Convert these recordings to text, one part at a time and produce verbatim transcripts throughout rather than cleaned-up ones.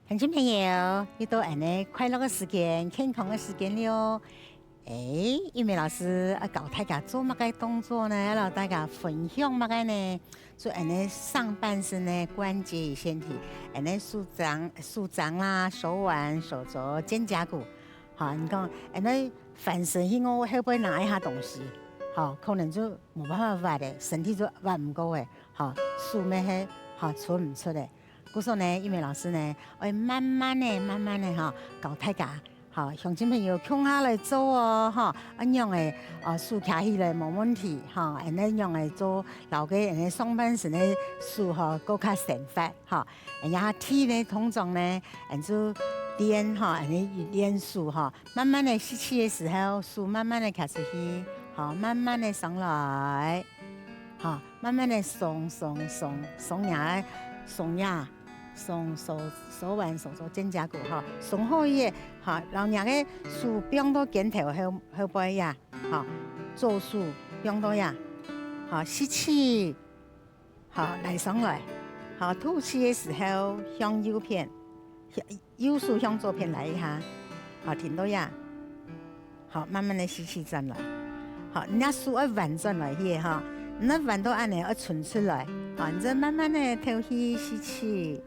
鄉親朋友，又到恁呢快樂个時間、健康个時間了。欸，玉美老師愛教大家做麼个動作呢？愛摎大家分享麼个呢？就恁呢上半身个關節與身體，恁呢手掌、手掌啦、手腕、手肘、肩胛骨。好，你看，恁呢翻身去，𠊎後背拿一下東西，好，可能就無辦法斡个，身體就斡毋過个，好，手乜係，好，伸毋出个。 故所呢，玉美老師呢，愛慢慢个、慢慢个吼，教大家，吼，鄉親朋友共下來做哦，吼，恁樣个，哦，手擎起來無問題，吼，恁樣个做，摎該恁呢上半身个手吼，過較生活，吼，恁樣第一呢，動作呢，恁就練吼，恁呢練手吼，慢慢个吸氣个時候，手慢慢个擎出去，吼，慢慢个上來。 好，慢慢个鬆鬆鬆，鬆若个，鬆若，鬆手、手腕、手肘、肩胛骨，吼，鬆好勢，吼，摎若个手放到肩頭後、後背呀，吼，左手放到呀，吼，吸氣，好，拉上來，好，吐氣个時候向右片，向 右手向左片拉一下，好，停到這。好，慢慢个吸氣轉來。好，你這手愛彎轉來去哈，你愛彎到恁呢愛伸出來。好，你再慢慢个敨氣吸氣，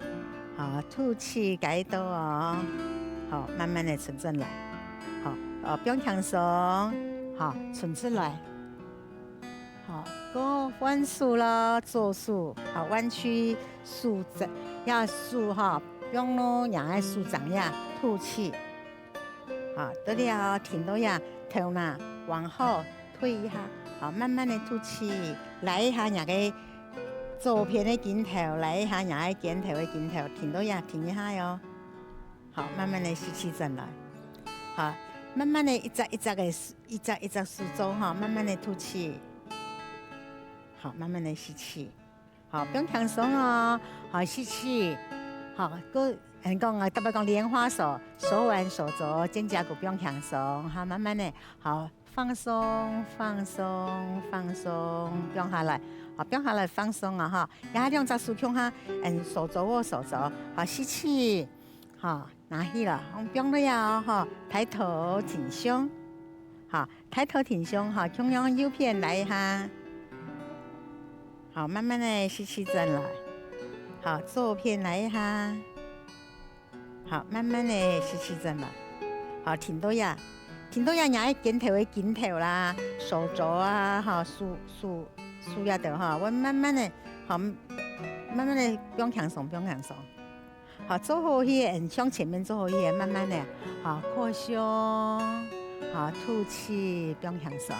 好，吐氣解到哦。好，慢慢个伸轉來。好，哦，放輕鬆，好，伸出來。 好，過換手囉，左手，好，彎曲手掌，這手吼，放落若个手掌這，吐氣。好，到這哦，停到這，頭那往後推一下，好，慢慢个吐氣，拉一下若个左片个肩頭，拉一下若个肩頭个肩頭，停到這，停一下喲。好，慢慢个吸氣轉來。好，慢慢个一隻一隻个 一隻一隻手做吼，慢慢个吐氣。好，慢慢个吸氣。好，放輕鬆哦。好，吸氣。好，過，嗯，講啊，特別講蓮花手，手腕、手肘、肩胛骨放輕鬆。好，慢慢个，好，放鬆，放鬆，放鬆，放下來。好，放下來，放鬆啊，哈。然後兩隻手共下，嗯，手肘握手肘。好，吸氣。好， 拿起來，放落來哦，吼，抬頭挺胸，好，抬頭挺胸，好，共樣右片拉一下，好，慢慢个吸氣轉來，好，左片拉一下，好，慢慢个吸氣轉來，好，停到這，停到這，若个肩頭个肩頭啦，手肘啊，吼，手手手這兜吼，會慢慢个，好，慢慢个放輕鬆，放輕鬆。 好，做好去，嗯，向前面做好去，慢慢个，好，擴胸，好，吐氣，放輕鬆。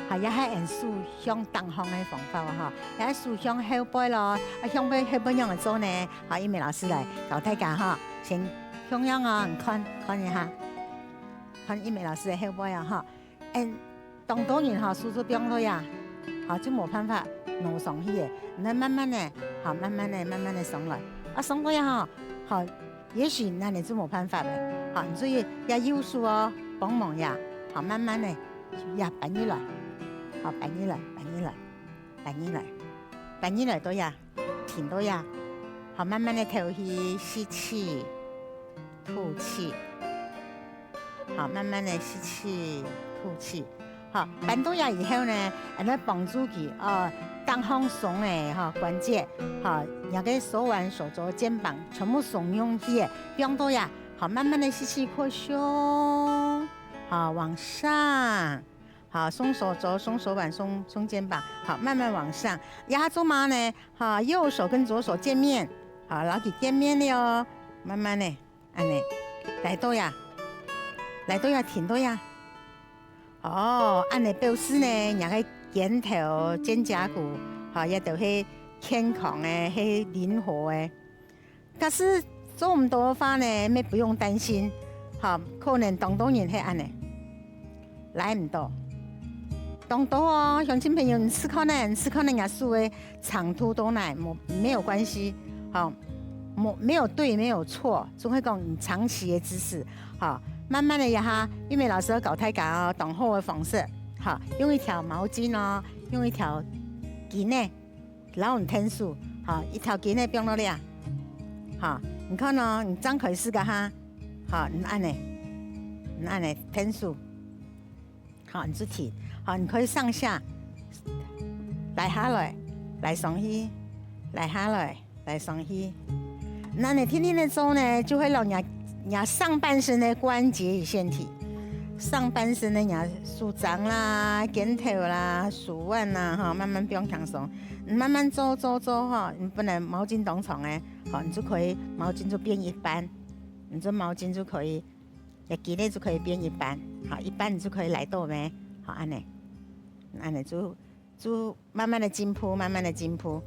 好，這係嗯手向頂項个方法哦，吼，這係手向後背囉，啊，向背後背仰般做呢？好，玉美老師來教大家吼，先共樣哦，你看，看一下，看玉美老師个後背哦，吼。 嗯，當多人吼，手就放落啊，吼，就無辦法挪上去个。你愛慢慢个，吼，慢慢个，慢慢个上來。啊，上來啊，吼，吼，也許那你就無辦法了，吼，你注意，這右手哦，幫忙呀，吼，慢慢个，呀，扳起來，吼，扳起來，扳起來，扳起來，扳起來，對呀。 停到這，好，慢慢个敨氣，吸氣，吐氣。好，慢慢个吸氣，吐氣。好，扳到這以後呢，恁樣幫助佢，哦，頂項鬆个，吼，關節，吼，若个手腕、手肘、肩膀全部鬆軟去个，放到這，好，慢慢个吸氣，擴胸，好，往上。 好，鬆手肘、鬆手腕、鬆，鬆肩膀，好，慢慢往上。這下做麼个呢？好，右手跟左手見面，好，摎佢見面了哦，慢慢个，恁樣，來到這，來到這，停到這。哦，恁樣表示呢，若个肩頭、肩胛骨，好，這兜係健康个，係靈活个。 假使做毋到个話呢，乜不用擔心，吼，可能當多人係恁樣，拉毋到。當多哦，鄉親朋友，你試看呢，你試看呢，若手个長度到哪，無，沒有關係，吼，無，沒有對，沒有錯，總係講你長期个姿勢，吼，慢慢个這下，玉美老師愛教大家哦，當好个方式，吼，用一條毛巾哦，用一條巾仔， 摎你𢯭手，吼，一條巾仔放落這，吼，你看哦，你張開始个哈，好，你恁呢，你恁呢，天數，好，你就停，好，你可以上下，拉下來，拉上去，拉下來，拉上去。那你天天的做呢，就會讓你你上半身的關節與腺體，上半身的你手掌啦、肩頭啦、手腕啦，哈，慢慢放輕鬆。你慢慢做做做哈，你本來毛巾當長的，好，你就可以毛巾就變一半，你這毛巾就可以，也給你就可以變一半，好，一半你就可以來到咩？好，恁呢，恁呢就就慢慢的進步，慢慢的進步，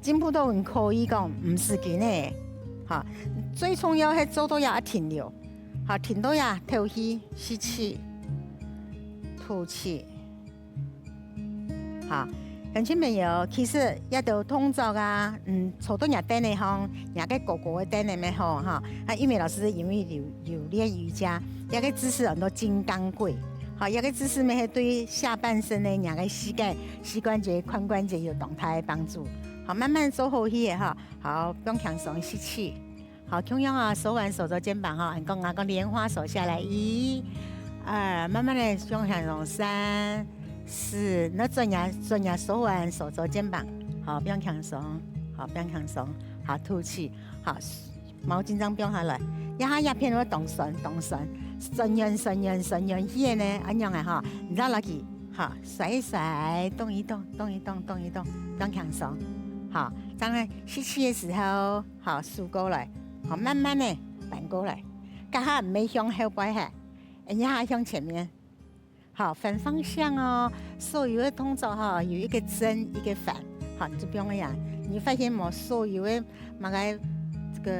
進步到你可以講毋使緊个，哈，最重要係做到這停留，哈，停到這透氣，吸氣，吐氣，哈。鄉親朋友，其實這兜動作啊，嗯，坐到若凳仔項，若个高高个凳仔乜好哈。啊，玉美老師因為有有練瑜伽，這个姿勢安到金剛跪，哈，這个姿勢乜係對下半身个若个膝蓋、膝關節、髖關節有當大个幫助。好，慢慢做好去个哈。好，放輕鬆，吸氣。好，共樣啊，手腕守著肩膀哈，你講啊，講蓮花手下來，一、二，慢慢的放輕鬆，三、四，那轉呀轉呀，手腕守著肩膀，好，放輕鬆，好，放輕鬆，好，吐氣，好，毛巾正放下來，這下這片會當痠當痠，痠軟痠軟痠軟去个呢，恁樣个哈，你再落去，哈，甩一甩，動一動，動一動，動一動，放輕鬆，好，正呢吸氣个時候。 好，收過來，好，慢慢的扳過來，這下毋係向後背係，這下向前面。好，反方向哦，所有个動作哈，有一個正，一個反，好，你就放恁樣。你發現無？所有个麼个這個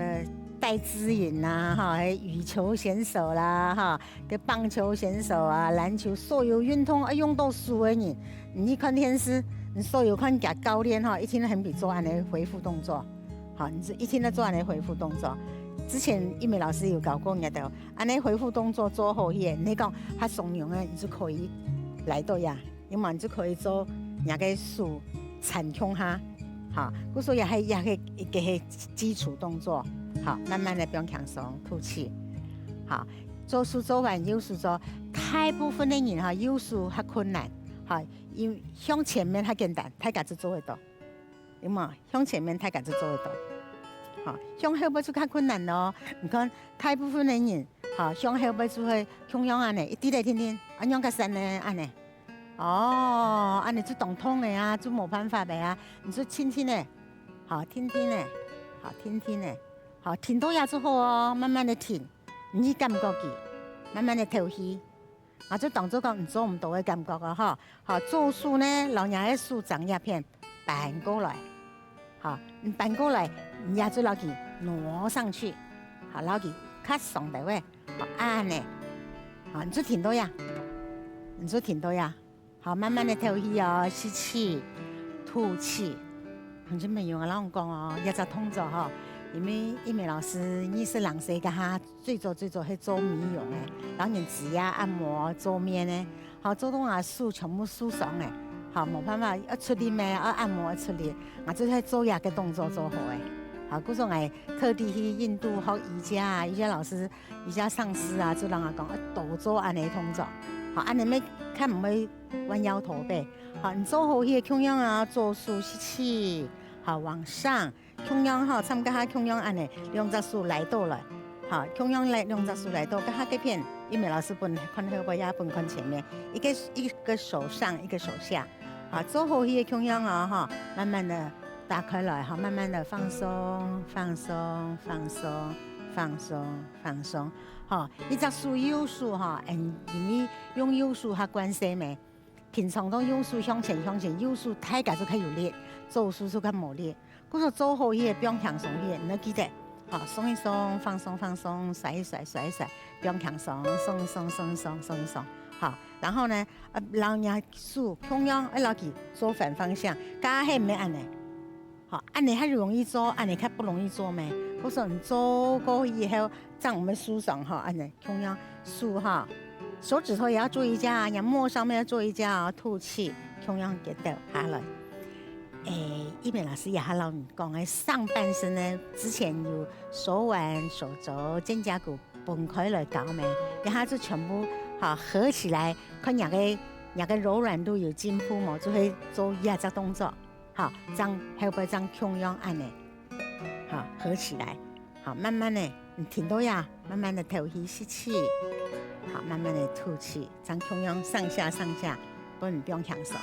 戴資穎啦，哈，羽球選手啦，哈，个棒球選手啊，籃球，所有運動愛用到手个人，你去看電視，你所有看厥教練哈，一定很比做恁呢回復動作。 好，你就一定愛做恁呢回復動作。之前玉美老師有教過你兜，恁呢回復動作做好去，你講較鬆軟个，你就可以來到呀，因為你就可以做若个手纏共下，好，故所也係也係一個係基礎動作，好，慢慢的放輕鬆，吐氣，好，左手做完右手做，大部分个人哈右手較困難，好，因向前面較簡單，大家就做得到。 有無？向前面大家就做得到。好，向後背就較困難咯。你看，大部分个人，好，向後背就會共樣恁呢，一直在停停，恁樣較痠呢，恁呢。哦，恁呢就當痛个啊，就無辦法个啊，你就輕輕个，好，停停个，好，停停个，好，停到這就好哦，慢慢个停，你感覺佢，慢慢个透氣。 啊，就當做講你做毋到个感覺哦，吼。好，左手呢，摎若个手掌這片扳過來，好，你扳過來，你也就摎佢挪上去，好，摎佢較上頭个，好，恁呢，好，你就停到呀，你就停到呀，好，慢慢个透氣哦，吸氣，吐氣。鄉親朋友，𠊎摎你講哦，這隻動作吼，因為一梅老師二十零歲該下， 最早最早係做美容个，摎人指壓、按摩、做面个，好，做到𠊎手全部受傷个，好，無辦法，愛出力咩，愛按摩愛出力，𠊎就係做這个動作做好个，好，故所𠊎特地去印度學瑜伽啊，瑜伽老師、瑜伽上師啊，就摎𠊎講，愛多做恁呢動作，好，恁呢乜較毋會彎腰駝背，好，你做好去个共樣啊，左手吸氣，好，往上。 共樣吼，參加下共樣恁呢，兩隻手拉倒來，好，共樣來兩隻手拉倒，該下該片，一梅老師分看後背，也分看前面，一個一個手上，一個手下，好，做好去个共樣哦，吼，慢慢的打開來，好，慢慢的放鬆，放鬆，放鬆，放鬆，放鬆，好，一隻手右手吼，嗯，因為用右手較慣勢咩， 平常都右手向前向前，右手大家就較有力，左手就較無力。故所做好去个放輕鬆去个，你愛記得，好，鬆一鬆，放鬆放鬆，甩一甩，甩一甩，放輕鬆，鬆一鬆，鬆一鬆，鬆一鬆，好。然後呢，呃，摎若手共樣愛摎佢做反方向，該下係毋係恁呢？ 好，恁呢較容易做，恁呢較不容易做咩？故所你做過以後，正毋會受傷吼，恁呢共樣手哈，手指頭也要注意一下啊，你末梢乜要注意一下哦，吐氣，共樣給倒下來。誒，一美老師也還摎你講个，上半身呢，之前有手腕、手肘、肩胛骨分開來搞咩，然後就全部哈合起來，看你个你个柔軟度有進步無，就會做這隻動作，哈，正後背正共樣恁呢，哈，合起來，好，慢慢的，你停到呀，慢慢的透氣吸氣，好，慢慢的吐氣，正共樣上下上下，分你放輕鬆，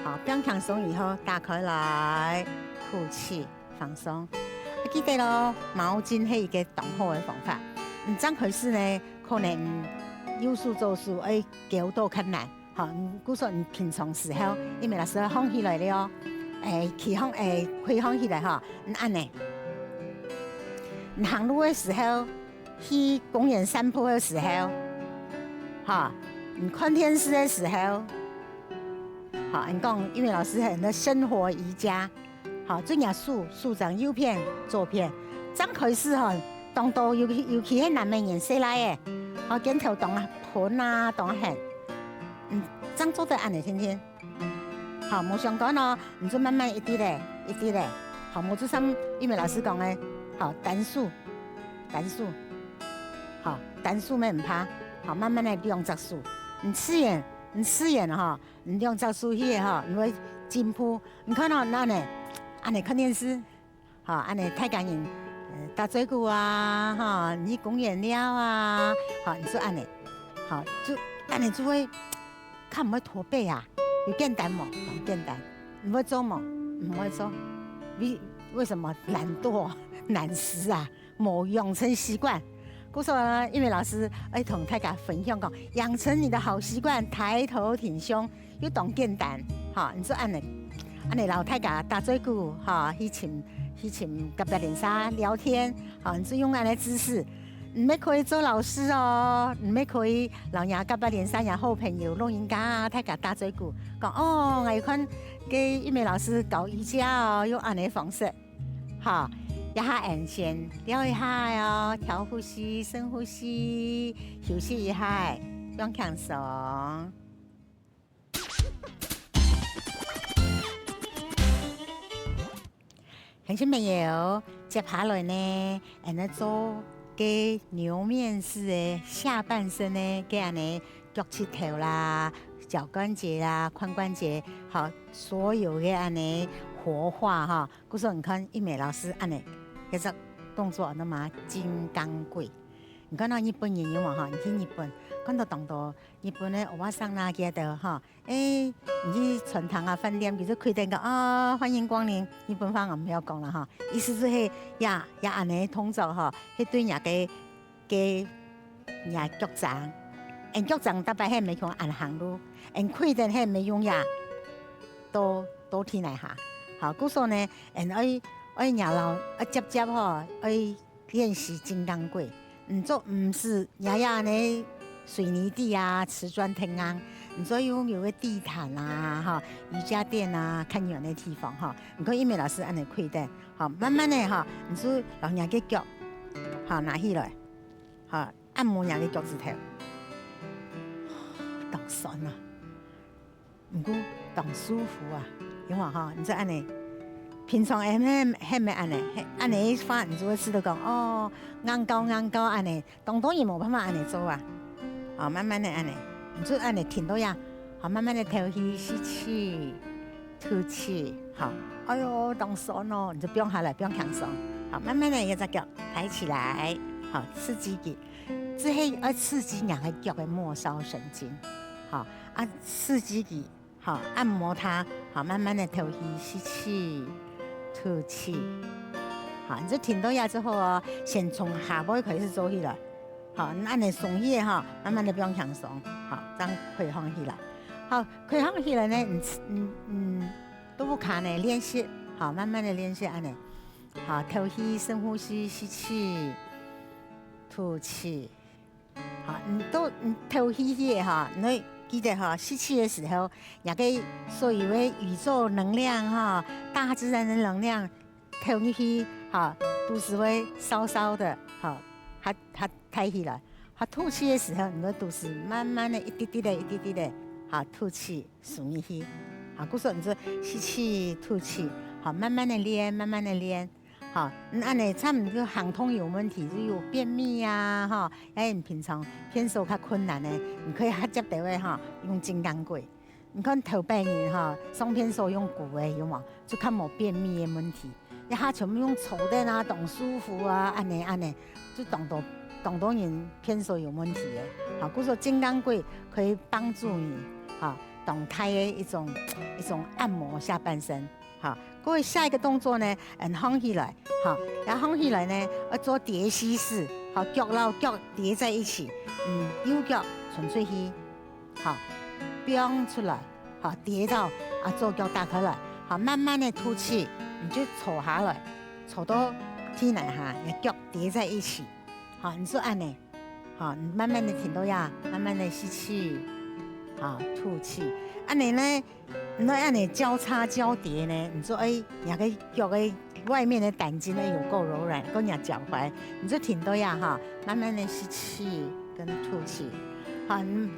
好，放輕鬆以後打開來，吐氣。 放鬆。啊，記得咯，毛巾係一個當好个方法。嗯，正開始呢，可能有事做事，愛徛到較難，吼，嗯，故所你平常時候，因為老師放起來了哦，誒，企放，誒，跪放起來吼，嗯，恁呢。你行路个時候，去公園散步个時候，吼，你看電視个時候，吼，你講，因為老師很多生活瑜伽， 好，就若手，手掌右片、左片，正開始吼，當多尤其，尤其係男仔人細倈仔，吼，肩頭當啊繃啊，當啊絚。嗯，正做得恁呢定定。好，無相干哦，你就慢慢一滴仔，一滴仔。好，無就像一美老師講个，好，單手，單手，好，單手乜毋怕，好，慢慢个兩隻手，你自然，你自然吼， 你兩隻手去个吼，你會進步。你看哦，恁呢，恁呢看電視，吼，恁呢大家人，呃，打嘴鼓啊，吼，你公園尞啊，吼，你就恁呢，吼，就恁呢就會，較毋會駝背啊，有簡單無？當簡單。你會做無？毋會做。為，為什麼？懶惰，懶尸啊。 無養成習慣。故所呢，因為老師愛同大家分享講，養成你的好習慣，抬頭挺胸，又當簡單，吼，你就恁呢，恁呢摎大家打嘴鼓，吼，去尋，去尋隔壁鄰舍聊天，吼，你就用恁呢姿勢。你乜可以做老師哦，你乜可以摎若隔壁鄰舍、若好朋友、老人家啊，大家打嘴鼓，講哦，𠊎有看該一美老師搞瑜伽哦，用恁呢方式。 好，這下𠊎先尞一下哦，調呼吸，深呼吸，休息一下，放輕鬆。鄉親朋友，接下來呢，𠊎等做个牛面式个下半身呢，个恁呢腳膝頭啦、腳關節啦、髖關節，好，所有个恁呢活化哈。 故所你看，一美老師恁呢，這隻動作那麼金剛鬼。你看到日本人有無吼？你去日本，看到當多日本个歐巴桑啦，佢兜吼，誒，你去餐廳啊、飯店，佢就開燈講，哦，歡迎光臨。日本話𠊎毋曉講啦吼，意思就係，呀，呀恁呢動作吼，係對若个 个若腳㬹。𫣆腳㬹逐擺係毋係用恁行路，𫣆跪等係毋係用呀，倒，倒地泥下。好，故所呢，𫣆愛，愛若摎，愛輒輒吼，愛練習金剛跪。你做毋使若呀呢水泥地啊、瓷磚地硬，你做用有个地毯啊，吼，瑜伽墊啊，較軟个地方吼。你看一美老師恁呢跪等，好，慢慢个吼，你就摎若个腳，好，拿起來。 哈，按摩若个腳趾頭，當痠啊，毋過當舒服啊，有無吼？你就恁呢，平常係毋係，係毋係恁呢？係恁呢个話，你就會知道講，哦，硬搞硬搞恁呢，當多人無辦法恁呢做啊。哦，慢慢个恁呢，你就恁呢停到呀，好，慢慢个透氣，吸氣。 吐氣，好，哎喲，當痠哦，你就放下來，放輕鬆，好，慢慢个一隻腳抬起來，好，刺激佢，這係愛刺激若个腳个末梢神經，好，啊，刺激佢，好，按摩它，好，慢慢个透氣，吸氣，吐氣，好，你就停到這之後哦，先從下背開始做起來，好，恁呢鬆氣个吼，慢慢个放輕鬆，好，正開放起來，好，開放起來呢，你，你，你 都有可能練習，好，慢慢个練習恁呢。好，透氣，深呼吸，吸氣，吐氣。好，你都，你透氣氣个哈，你愛記得哈，吸氣个時候，若个所有个宇宙能量哈，大自然个能量透入去，哈，肚屎會燒燒个，哈，哈，哈，抬起來。哈，吐氣个時候，你个肚屎慢慢个一滴滴个、一滴滴个，哈，吐氣。 送入去，啊，故所你就吸氣、吐氣，好，慢慢的練，慢慢的練。好，嗯，恁樣差毋多行動有問題，就有便秘啊，吼，哎，你平常便所較困難的，你可以較捷的話，吼，用金剛跪。你看頭擺人吼，上便所用跪的，有無？就較無便秘的問題。一下全部用坐等啊，當舒服啊，恁樣恁樣，就當多當多人便所有問題的。好，故所金剛跪可以幫助你，哈，當大的一種一種按摩下半身。好，各位下一个動作呢，嗯，䟘起來，好，然後䟘起來呢，要做蝶膝式，好，腳摎腳疊在一起，嗯，右腳伸出去，好，放出來，好，疊到啊，左腳打開來，好，慢慢的吐氣，你就坐下來，坐到地泥下，你腳疊在一起，好，你就恁樣，好，你慢慢的停到呀，慢慢的吸氣，好，吐氣，恁樣呢，你愛恁樣交叉交疊呢，你就愛，你个腳个外面的膽經呢有夠柔軟，夠你腳踝，你就停到呀，哈，慢慢的吸氣跟吐氣，好，你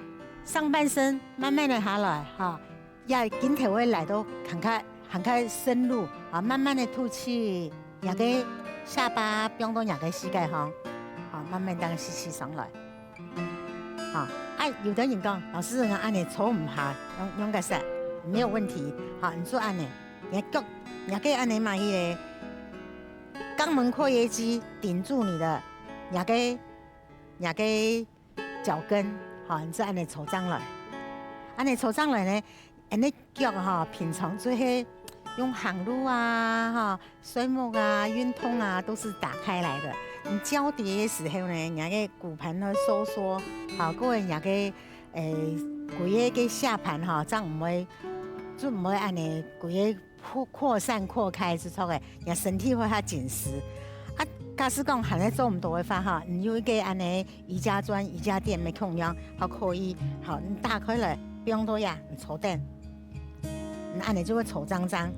上半身慢慢的下來，哈，也肩頭會來到還較還較深入，啊，慢慢的吐氣，也个下巴放到也个膝蓋項，好，慢慢當吸氣上來，好，啊，有的人講，老師，𠊎恁樣坐毋下，用用个啥？沒有問題，好，你就恁樣，你个腳，你个恁樣嘛，迄个肛門括約肌頂住你的，你个你个 腳跟，吼，你就恁樣坐正來。恁樣坐正來呢，恁樣腳吼，平常就係用行路啊，吼，睡目啊、運動啊，都是打開來的。你交疊的時候呢，你个骨盆會收縮，好，各位你个，誒，骨个个下盤吼，這樣毋會，就毋會恁樣骨个 擴擴散擴開係著个，你身體會較緊實。啊，假使講還係做毋到个話吼，你有一個恁樣瑜伽磚、瑜伽墊个共樣，好可以，好，你打開來，放到呀，你坐等，你恁樣就會坐正正，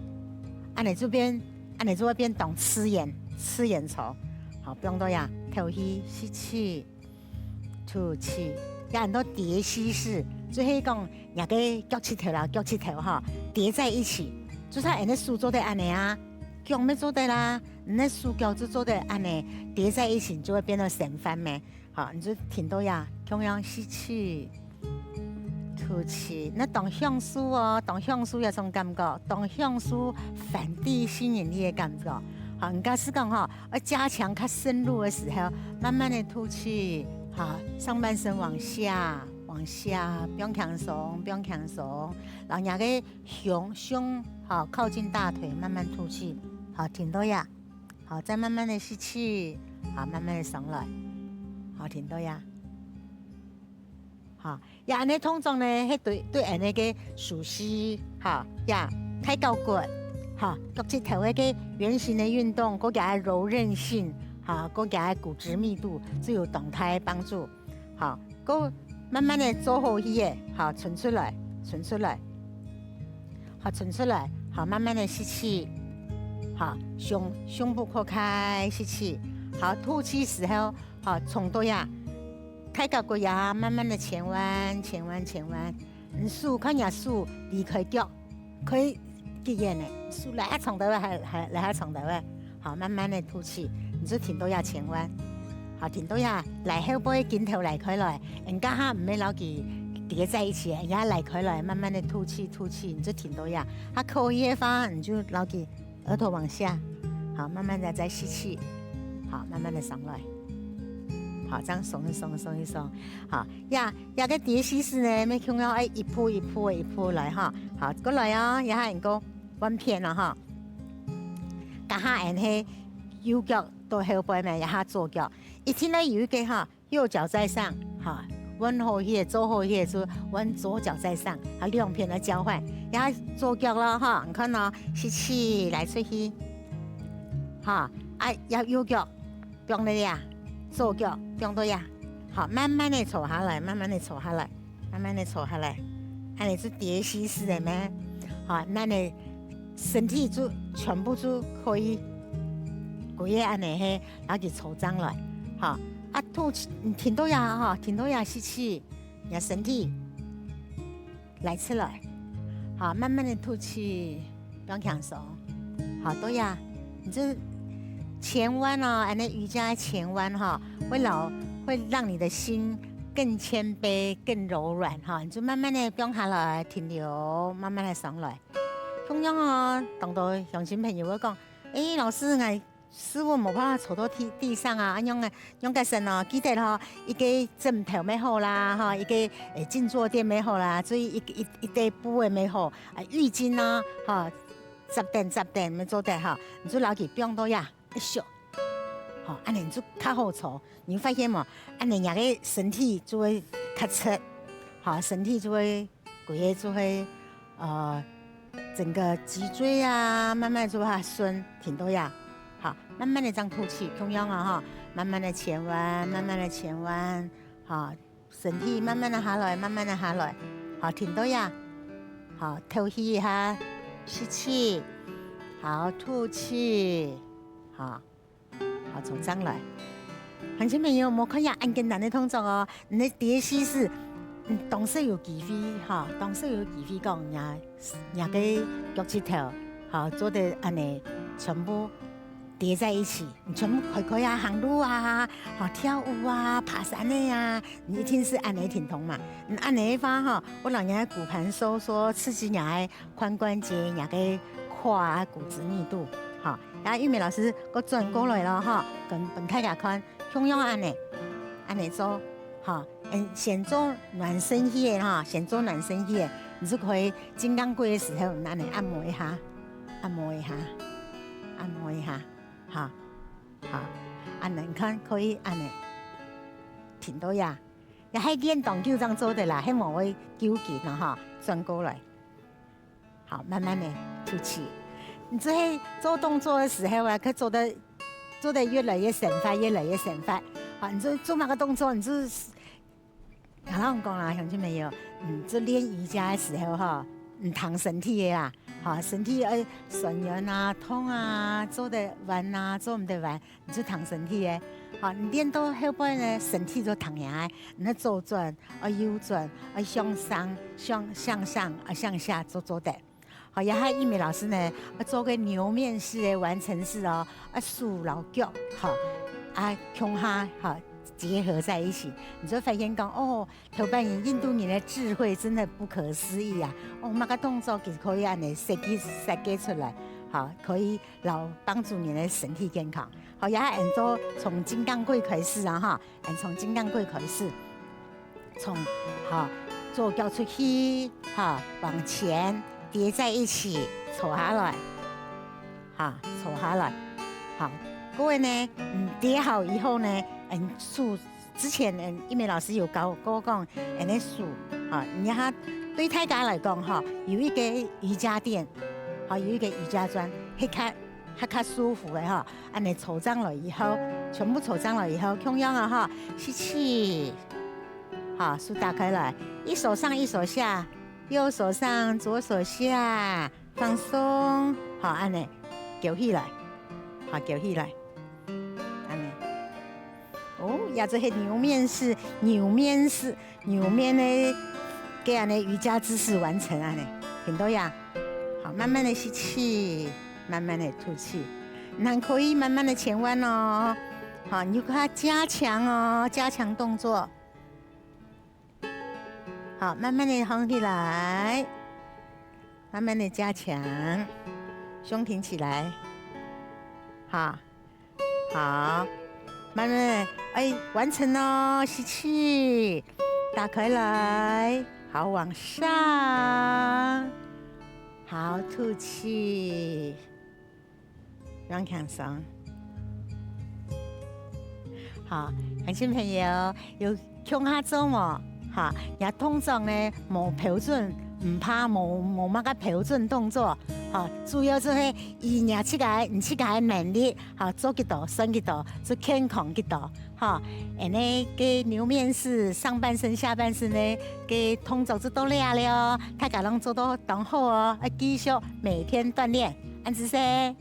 恁樣就變，恁樣就會變當自然，自然坐，好，放到呀，透氣吸氣。 吐氣，也安到蝶膝式，就係講若个腳膝頭啦，腳膝頭吼疊在一起，就像恁樣手做得恁樣啊，腳乜做得啦，你个手腳就做得恁樣疊在一起，你就會變到伸翻咩，好，你就停到呀，共樣吸氣。 吐氣，那當享受哦，當享受這種感覺，當享受翻地吸引力个感覺。好，你假使講吼，愛加強較深入个時候，慢慢的吐氣，好，上半身往下，往下，放輕鬆，放輕鬆，然後若个胸胸，好，靠近大腿，慢慢吐氣，好，停到呀，好，再慢慢的吸氣，好，慢慢的上來，好，停到呀。 哈，也恁樣動作呢，係對對恁樣个舒適，哈，也大腿骨，哈，腳趾頭个个圓形个運動，个个柔韌性，哈，个个个骨質密度，就有當大个幫助。哈，个慢慢个做好去个，哈，伸出來，伸出來，哈，伸出來，哈，慢慢个吸氣，哈，胸胸部擴開，吸氣，好，吐氣時候，哈，衝到呀。 大腿骨呀，慢慢的前彎，前彎，前彎。你手，看你手離開腳，可以極遠的，手來較長兜仔，還還來較長兜仔。好，慢慢的吐氣，你就停到這前彎。好，停到這，來後背肩頭拉開來，人家哈毋係摎佢疊在一起，人家拉開來，慢慢的吐氣，吐氣，你就停到這。還可以的話，你就摎佢 額頭往下，好，慢慢的再吸氣，好，慢慢的上來，好，這樣鬆一鬆，鬆一鬆，好，呀，這个蝶式呢，愛共樣愛一步一步的一步來哈，好，過來哦，這下你个換片了哈，這下𠊎係右腳到後背咩，這下左腳，一定愛有一個哈， 右腳在上，哈，換好去，做好去就換左腳在上，哈，兩片來交換。然後左腳咯，哈，你看哦，吸氣來出去，哈，啊，要右腳放到這，左腳放到這，好，慢慢的坐下來，慢慢的坐下來。 慢慢的坐下來，恁樣就蝶式式的咩？好，恁樣身體就全部就可以，可以恁樣係，摎佢坐正來，好，啊，吐氣，停到這，哈，停到這吸氣，你个身體拉出來，好，慢慢的吐氣，放輕鬆。好，對啊，你這前彎哦，恁呢瑜伽的前彎哈，會老，會讓你的心更謙卑、更柔軟哈。你就慢慢的放下來，停留，慢慢的上來。同樣哦，當多鄉親朋友會講，誒，老師，𠊎 屎朏無辦法坐到地，地上啊，恁樣啊，仰結煞哦，記得吼，一個枕頭乜好啦，吼，一個，誒，靜坐墊乜好啦，注意一，一，一塊布仔乜好，啊，浴巾啊，吼，摺等摺等乜做得吼，你就摎佢放到呀，一宿，吼，恁呢你就較好坐，你發現無？恁呢若个身體就會較直，吼，身體就會 歸个就會，呃，整個脊椎啊，慢慢就會順，停到呀。好，慢慢的這樣吐氣，同樣啊哈，慢慢的前彎，慢慢的前彎，好，身體慢慢的下來，慢慢的下來，好，停到呀。好，透氣一下，吸氣，好，吐氣，好。 好，坐正來。鄉親朋友，莫看這恁簡單个動作哦，你第一時係，嗯，當時有機會哈，當時有機會講，若，若个腳趾頭，哈，做得恁呢，全部疊在一起，你全部開開啊，行路啊，哈，跳舞啊，爬山个啊，你一定係恁呢停動嘛。嗯，恁呢个話哈，會讓若个骨盤收縮，刺激若个 髖關節若个胯啊、骨質密度，吼。啊，玉美老師，過轉過來咯，吼，分，分大家看，共樣恁呢，恁呢做，吼，嗯，先做暖身體个，吼，先做暖身體个，你就可以肩胛骨个時候，恁呢按摩一下，按摩一下，按摩一下，吼，好，恁呢你看可以恁呢，停到呀，也係練當久正做得啦，係無會糾結咯，吼，轉過來。 好，慢慢的吐氣。你就係做動作个時候啊，佢做得，做得越來越生發，越來越生發。好，你就做麼个動作，你就，好像講啦，鄉親朋友，嗯，做練瑜伽个時候吼，你聽身體个啦，吼，身體愛痠軟啊、痛啊、做得彎啊、做毋得彎， 你就聽身體个。好，你練到後背呢，身體就聽你个，你愛左轉，愛右轉，愛向上，向，向上，愛向下，做做得。好，也還玉美老師呢，愛做个牛面式个完成式哦，愛手摎腳，好，啊，共下，好，結合在一起，你就會發現講，哦， 頭擺人印度人个智慧真的不可思議啊！哦，麼个動作佢可以恁呢設計，設計出來，好，可以摎幫助人个身體健康。好，也恁做從肩胛骨開始啊，哈，恁從肩胛骨開始，從，好，左腳出去，哈，往前疊在一起，坐下來，哈，坐下來，好，各位呢，嗯，疊好以後呢，嗯，手 之前，嗯，玉美老師有教過講，恁呢手，吼，你看對大家來講，吼，有一個瑜伽墊，吼，有一個瑜伽磚，係較，較，較舒服个，吼。恁呢坐正來以後，全部坐正來以後，共樣啊，吼，吸氣，好，手打開來，一手上，一手下，右手上，左手下，放鬆，好，恁呢，翹起來，好，翹起來，恁呢。 哦，也就係牛面式，牛面式，牛面个，个恁呢瑜伽姿勢完成恁呢，聽到呀？好，慢慢的吸氣，慢慢的吐氣，還可以慢慢的前彎哦。好，你就給它加強哦，加強動作。 好，慢慢的䟘起來，慢慢的加強，胸挺起來，好，好，慢慢的，哎，完成咯，吸氣，打開來，好，往上，好，吐氣。 放輕鬆。好，鄉親朋友，有共下做無？哈，這動作呢，無標準，毋怕無，無麼个標準動作。哈，主要就係以若自家，你自家个能力，哈，做幾多算幾多，就健康幾多。哈，恁呢个牛面式上半身、下半身呢，个動作就到這了哦。大家攏做到當好哦，愛繼續每天鍛鍊，恁仔細。